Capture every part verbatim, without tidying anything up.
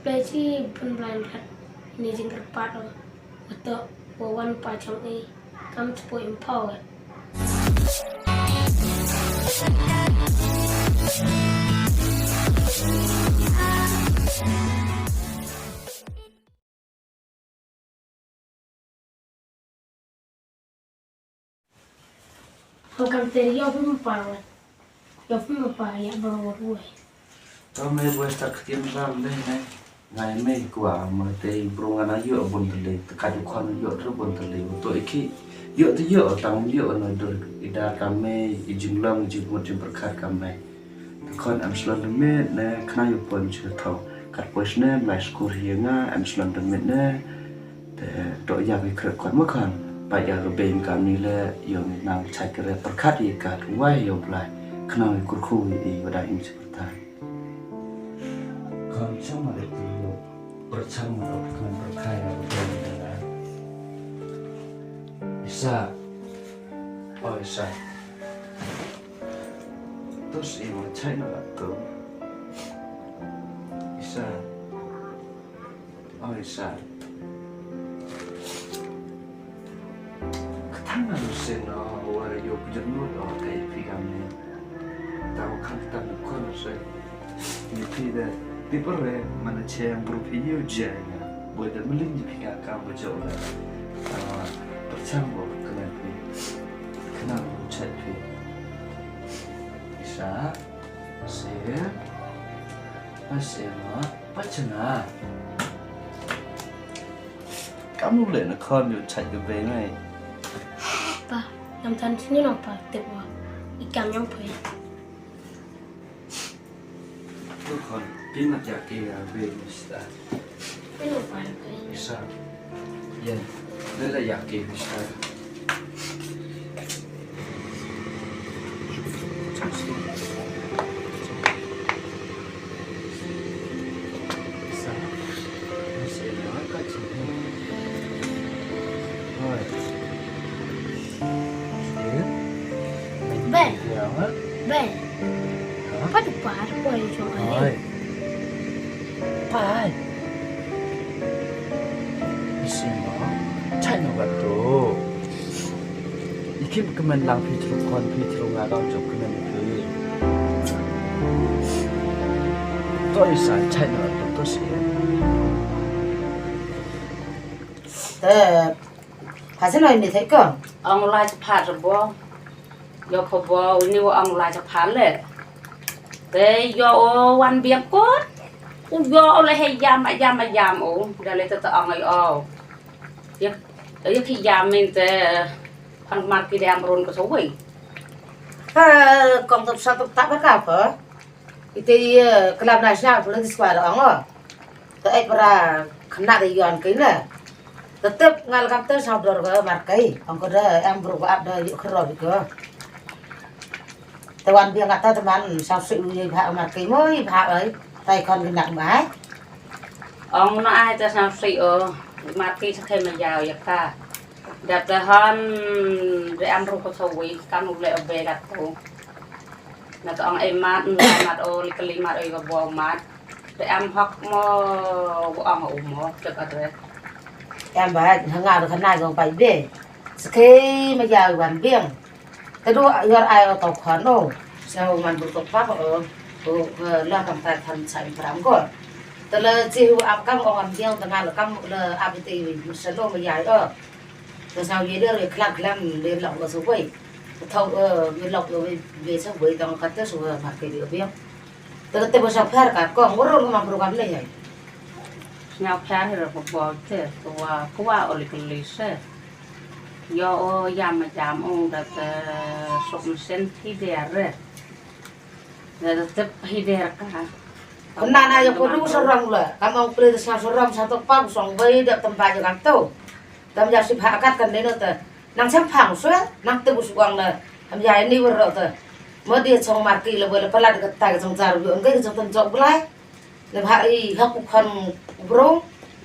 Te chi pun blind rat ni jing kerpat o. Betok wawan pa chong i kam chepo impau. Hokam te yo pun pa. Yo pun pa ya bro ruai. To me bu start ktiam ram de ne. Ngai me kwa mo te bro nga na yo bun tele te ka ju khon yo tre bun tele to iki. Yo te yo tang yo no dur ida ka me i jinglong jingmut jingperkhat ka me. Te khon am slon de me ne khna yo pon chi tho. Kat pos ne mlai skur hi nga am slon de me ne. Te to ya ki kret khon mo khon pa ya ro ben ka ni le yo ni nang chai kre perkhat i ka tu wai yo blai. Khna i kurkhu i wada im chi pertai. Kham chang ma le tu lo. Perchang ma lo kham perkhai lo kham de la. Isa. Oh, Isa. Tus i ma chai na la tu. Isa. Oh, Isa. Ka thang na lu sen no, wa yo ku jot nut o kai phi kam ne. Ta wa khang ta mu kon se. Ni phi de, ti per re, mana che ang bru phi yo je na. Bo de mling ni phi ka kam bo jo la. Ta wa perchang bo ka na phi. Ka na lu chat phi. Isa, se, pa se ma, pa chana. Kam lu le na khon yu chait ka bei mai. Pa, ngam than chini no pa tip wa. I kam yang poi. Lu khon, pi mat ya ke ya bei ni sta. Pi no pa ya ke. Isa. Yen. Le la ya ke ni sta. Ben. Ben. Apa tu par boy jong ai? Pai. Isi ma. Chai no ba tu. Ikim kemen lang phi thru khon phi thru nga kau jop kemen phi. To isa chai no to to si. Te phasen oi ni thai ko. Ong lai cha phat bo. Yo pho bo ni wo ong lai cha phat le. Te yo o wan biang ko. U yo o le he yam a yam a yam o. Da le te te ong ai o. Yo yo ki yam min te. Ang mar ki dang run ko sawei. Ha kong tep sa tep tak ka ko. Ite ye kelab na sna pula di skwar ong o. Te ai para kena de yon ke ne. Tetep ngal kam te sa dor ko mar kai. Ong ko de em bru ko ap de yu khro bi ko. Te wan biang kata teman sa su ye bha mar kai mo i bha ai. Tai kon kena mai. Ong na ai te sa su o. Mar kai sa kai ma yau ya ka. Dap te han de am ru ko sawi kan u le be kat tu. Na to ang ai mat na mat o li kali mat o ko bo mat. De am hok mo ko ang u mo te ka de. Em ba ha nga de kana jong pai be. Skai ma ya wan biang. Te du yor ai o to khan o. Sa man bu to pa o. O la kam ta khan sa pram ko. Te le ji hu ap kam o wan biang te nga le kam le ap te wi sa lo ma ya o. Ka sa ye der ye khlak khlem le lok lo so wei. Ka thau eh ye lok lo wei wei so wei tang ka te so ma ke de biang. Te te ba sa phar ka ko ngoro ma program le ye. Sñiaw phar he ro ko bo te ko wa ko wa o le ke le se. Yo o yam ma jam o da te sok ma sen thi de re. Da te tep hi de ka. Kena na yo ko du sa rong le. Kam ong pre de sa sa rong sa to pa song wei de tem ba je kam to. Tam ya si pha kat kan ne no te. Nang chang phang swe, nang te bu suang na. Am ya ni wer ro te. Mo dia chong mar ki le bo le palat ka tai ka chong char bu ang ka chong tan chok blai. Le bha i hak u khan u bro.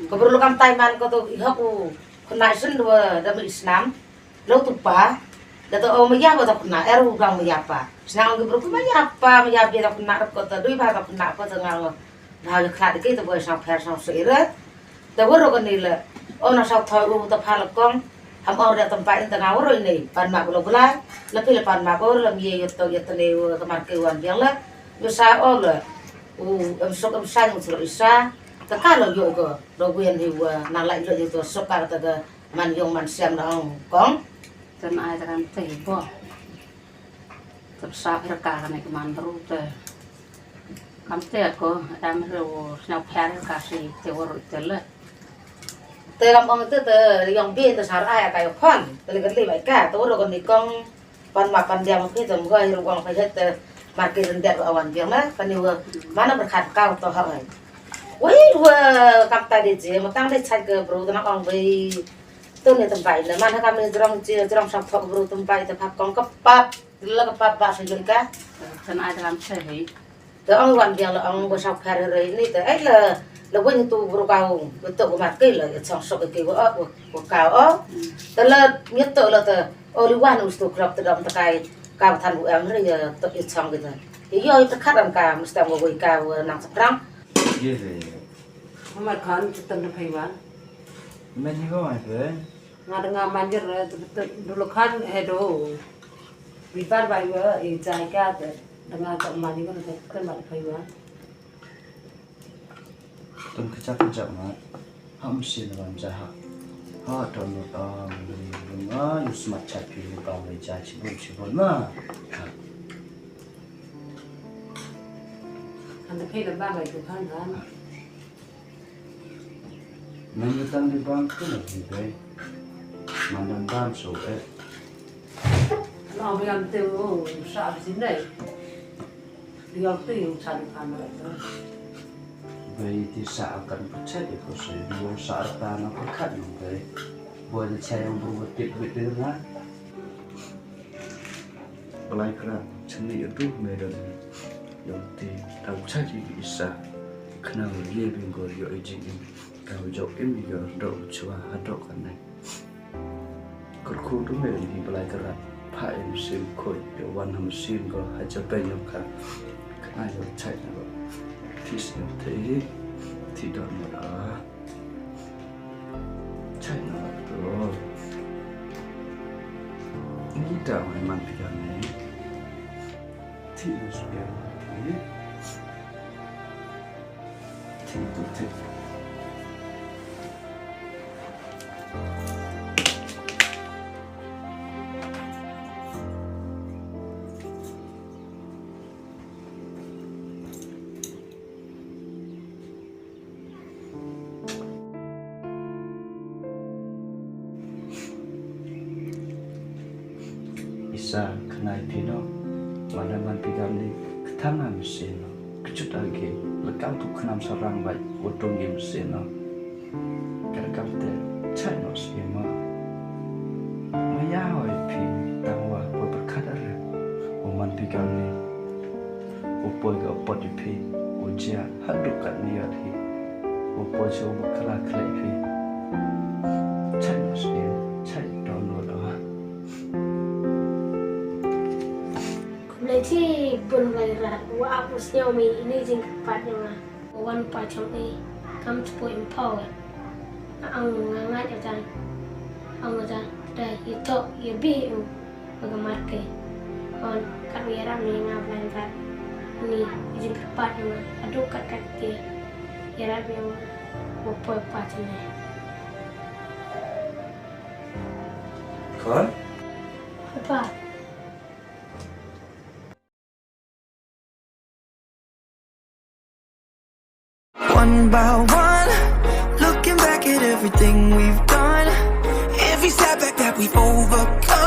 Ka bro lo kam tai man ko to i hak u khna sin do da mi snam. Lo tu pa. Da to o ma ya ba to khna er u bang ma ya pa. Snam ki bro ma ya pa ma ya bi to khna ko to dui ba to khna ko to ngal. Hau ïa khlad ki te boi sngewpher sngewsuk ïa re. Te waroh kane le. O na sngewthuh u te pha la kong. Ham ong re tympai te nga waroh ine pan map lo blai. La phi la pan map o la mie ïa to ïa tene u ka mar ke wan biang le. Ïa sa o le. U em sok em sa nyung sro isa. Te ka lo ïoh ko. Lo wien hi wa nang lai ïoh ïa to sok ka te ka man yong man siam na ong kong. Ten ai te kan te bo. Te psa pher ka kane ka man bru te. Kam te ko em re u sngewpher ka si te waroh te le. Te lam ong te te yong bi te sar ai ka yo phon. Te le ka le bai ka te waroh ka ni kong pan ma pan dia ma phi te mo ga hi ru ong phi te mar ke ren dia wan dia ma ka ni wa mana berkat ka to ha ai. Wei wa kam ta de je ma tang de chai ke bru te na ong wei. Tu ni tempai le mana kam ni jrong je jrong sa thok bru tempai te phak kong ka pap. Te la ka pap ba sa joi ka. Ten ai te kam se hi. Te ong wan biang la ong ko sa pher re ni te ai la la wen tu bru ka ong ko to ko mat ke la chong sok ke ko ko ka o. Te la nyet to la te o li wan u stu krop te dom te kai ka than u em re ya to i chong ke te. Yo te khat am ka mesti mo wei ka nang sa prang. Ye re. Amat khan te tan phai wan. Men ni ko ai pe. Nga da nga manjir, eh, tu, tu, dulu khan he do. Bibar bai wa, eh, jai ka te. Da nga ka manjir ka te, te mat phai wa. Tum kejap kejap ma. Ham sin wan jaha. Ha ton lut am ni ma yu smat chat pi lu ka wei jai chibun chibun ma. Ha. Kan te phai da ba bai tu khan kan. Nang datang di bang tu lagi dai. Mandang bam so eh. Long biang tu sa di sini. Biang tu yung sa di kamera tu. Bai ti sa akan pecah di ko so di sa arta na pekat nang bai. Buat saya yang berbuat tip bit dengan. Blai kra chini ïa tu me da ïa ti tau cha ji isa. Khnang ïa bingor ïa i jing im tau jok im ïa dok chwa ha dok kan ne. Kyrkhu tu me di blai kra pha im sim khoi ïa wan ham sim ko ha cha pen ïa ka. Khnang ïa chai na ko. Tis ïa te ti dok mo da. Chai na la to. Ni da mai man phi da ni. Ti na su ya ni. Ti tu ti. Isa khnai phi no, mana man phi gam ni kthang am sin no, kchut agi, lekal tu khnam sarang bai, utung im sin no. Kar kam te, chai no si ma. Maya hoi phi, tang wa, poi berkat are, uman phi gam ni. U poi ka pot ïa phi, u jia haduh katne ïa phi. U poi sha u bakla khlei phi. Chai no sngewsih, chai don no da. Khublei chibun Blairat, u ap u sñiaw me ine jingkyrpad jong nga. Wan pa chong e, kam chpoi em pau e. Nga ong nga ngait atan. Ong atan, da ito, ye bi u. Ba ka mat ke. Hon, kat ïarap ne nga Blairat. Ni, jingkyrpad nga. Haduh kat kat ke. Ïarap ïa nga. Ba poi pa chene. Khon? Papa. One by one, looking back at everything we've done. Every setback that we've overcome.